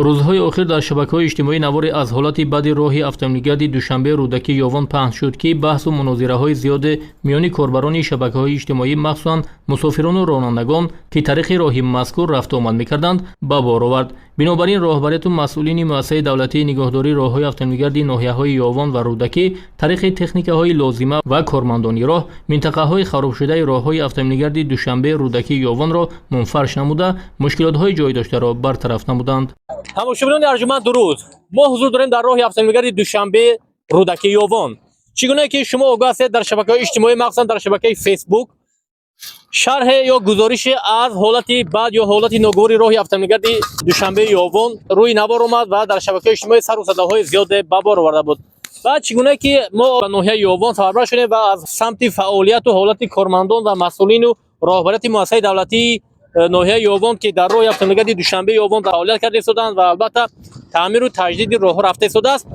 Рӯзҳои охир дар шабакаҳои иҷтимоӣ наворе аз ҳолати бади роҳи автомобилгарди Душанбе Рӯдакӣ Ёвон паҳн шуд, ки баҳсу мунозираҳои зиёде миёни корбарони шабакаҳои иҷтимоӣ, махсусан мусофирону ронандагон, ки тариқи роҳи мазкур рафтуомад мекарданд, ба бор овард. Бинобар ин роҳбарияту масъулини муассисаи давлатии нигаҳдории роҳҳои автомобилгарди ноҳияҳои Ёвон ва Рӯдакӣ тариқи техникаҳои лозима ва кормандони роҳ минтақаҳои харобшудаи роҳҳои автомобилгарди Душанбе Рӯдакӣ Ёвонро мунфарш намуда, мушкилотҳои ҷой доштаро бартараф намуданд. Тамошобинони арҷуманд, дуруд! Мо ҳузур дорем дар роҳи автомобилгарди Душанбе Рӯдакӣ Ёвон. Чӣ гуна ки шумо огоҳ ҳастед, дар шабакаҳои иҷтимоӣ, махсусан дар шабакаи Фейсбук, шарҳе ё гузорише аз ҳолати бад ё ҳолати ногувори роҳи автомобилгарди Душанбе Ёвон рӯи навор омад ва дар шабакаҳои иҷтимоӣ сару садоҳои зиёде ба бор оварда буд. Ва чӣ гуна ки мо ба ноҳияи Ёвон сафарбар шудем ва аз самти фаъолияту ҳолати кормандон ва масъулину роҳбарияти муассисаи давлатии ноҳияи Ёвон, ки дар роҳи автомобилгарди Душанбе Ёвон фаъолият карда истоданд ва албатта таъмиру таҷдиди роҳҳо рафта истодааст.